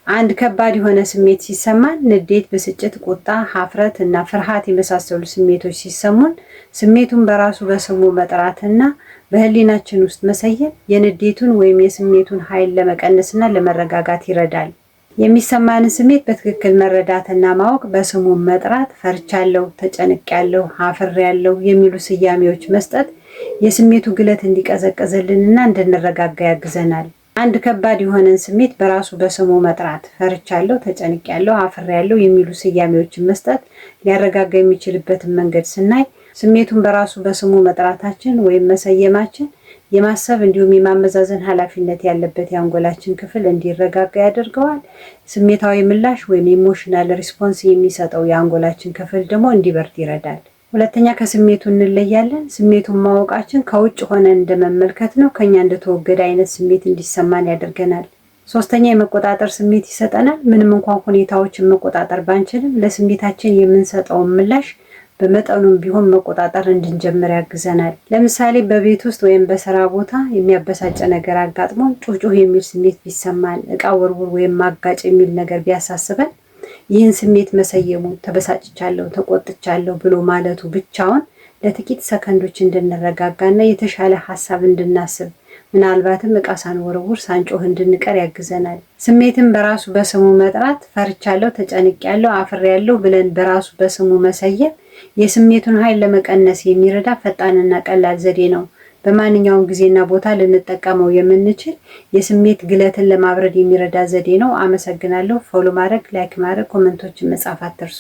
አንድ ከባድ የሆነ ስሜት ሲሰማን ንዴት፣ ብስጭት፣ ቁጣ፣ ሀፍረት እና ፍርሃት የመሳሰሉ ስሜቶች ሲሰሙን ስሜቱን በራሱ በስሙ መጥራትና በህሊናችን ውስጥ መሰየም የንዴቱን ወይም የስሜቱን ኃይል ለመቀነስና ለመረጋጋት ይረዳል። የሚሰማንን ስሜት በትክክል መረዳትና ማወቅ በስሙ መጥራት፣ ፈርቻለሁ፣ ተጨንቄያለሁ፣ አፍሬያለሁ የሚሉ ስያሜዎች መስጠት የስሜቱ ግለት እንዲቀዘቅዝልንና እንድንረጋጋ ያግዘናል። አንድ ከባድ የሆነን ስሜት በራሱ በስሙ መጥራት፣ ፈርቻለሁ፣ ተጨንቄያለሁ፣ አፍሬያለሁ የሚሉ ስያሜዎችን መስጠት ሊያረጋጋ የሚችልበትን መንገድ ስናይ ስሜቱን በራሱ በስሙ መጥራታችን ወይም መሰየማችን የማሰብ እንዲሁም የማመዛዘን ኃላፊነት ያለበት የአንጎላችን ክፍል እንዲረጋጋ ያደርገዋል። ስሜታዊ ምላሽ ወይም emotional response የሚሰጠው የአንጎላችን ክፍል ደግሞ እንዲበርድ ይረዳል። ሁለተኛ፣ ከስሜቱ እንለያለን። ስሜቱን ማወቃችን ከውጭ ሆነን እንደመመልከት ነው። ከኛ እንደተወገደ አይነት ስሜት እንዲሰማን ያደርገናል። ሶስተኛ፣ የመቆጣጠር ስሜት ይሰጠናል። ምንም እንኳን ሁኔታዎችን መቆጣጠር ባንችልም ለስሜታችን የምንሰጠውን ምላሽ በመጠኑም ቢሆን መቆጣጠር እንድንጀምር ያግዘናል። ለምሳሌ በቤት ውስጥ ወይም በስራ ቦታ የሚያበሳጭ ነገር አጋጥሞን ጩህ ጩህ የሚል ስሜት ቢሰማን፣ እቃ ወርውር ወይም ማጋጭ የሚል ነገር ቢያሳስበን ይህን ስሜት መሰየሙ፣ ተበሳጭቻለሁ፣ ተቆጥቻለሁ ብሎ ማለቱ ብቻውን ለጥቂት ሰከንዶች እንድንረጋጋና የተሻለ ሀሳብ እንድናስብ፣ ምናልባትም እቃ ሳንወረውር፣ ሳንጮህ እንድንቀር ያግዘናል። ስሜትን በራሱ በስሙ መጥራት፣ ፈርቻለሁ፣ ተጨንቄያለሁ፣ አፍሬያለሁ ብለን በራሱ በስሙ መሰየም የስሜቱን ኃይል ለመቀነስ የሚረዳ ፈጣንና ቀላል ዘዴ ነው። በማንኛውም ጊዜና ቦታ ልንጠቀመው የምንችል የስሜት ግለትን ለማብረድ የሚረዳ ዘዴ ነው። አመሰግናለሁ። Follow ማድረግ፣ like ማድረግ፣ comment ኦችን መጻፍ አትርሱ።